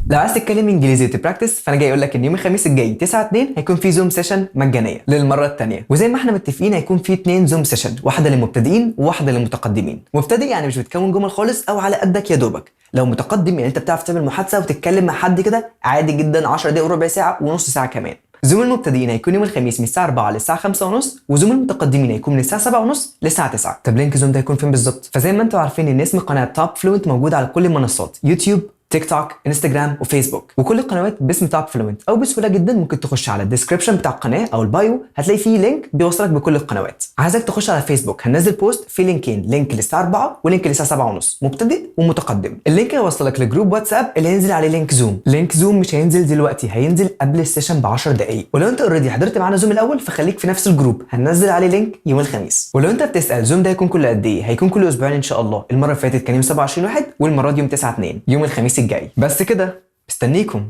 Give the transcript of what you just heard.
لو عايز تتكلم انجليزي وت practice، فانا جاي اقول لك ان يوم الخميس الجاي 9 2 هيكون في Zoom session مجانية للمرة الثانيه. وزي ما احنا متفقين، هيكون في 2 Zoom session، واحدة للمبتدئين وواحدة للمتقدمين. مبتدئ يعني مش بتكون جمل خالص او على قدك يا دوبك. لو متقدم يعني انت بتعرف تعمل محادثة وتتكلم مع حد كده عادي جدا 10 دقايق وربع ساعة ونص ساعة كمان. Zoom المبتدئين هيكون يوم الخميس من الساعة 4 للساعة 5 ونص، و Zoom المتقدمين هيكون من الساعة 7 ونص للساعة 9. طب link Zoom ده هيكون فين بالظبط؟ فزي ما انتم عارفين ان اسم قناة Top Fluent موجود على كل المنصات: يوتيوب، تيك توك، انستجرام، وفيسبوك، وكل القنوات باسم Top Fluent. او بسهولة جدا ممكن تخش على ال description بتاع القناة او ال bio، هتلاقي فيه link بيوصلك بكل القنوات. عايزك تخش على فيسبوك، هنزل post فيه لينكين: link للساعة 4 و link للساعة 7 ونص، مبتدئ ومتقدم. ال link هيوصلك ل group واتساب اللي هينزل عليه link Zoom. link Zoom مش هينزل دلوقتي، هينزل قبل ال session ب 10 دقائق. ولو انت already حضرت معانا Zoom الاول، فخليك في نفس ال group، هننزل عليه link يوم الخميس. ولو انت بتسال Zoom ده هيكون كل قد ايه، هيكون كل اسبوعين ان شاء الله. المرة اللي فاتت كان يوم 27 1، والمرة دي يوم 9 2، يوم الخميس الجاي. بس كده، مستنيكم.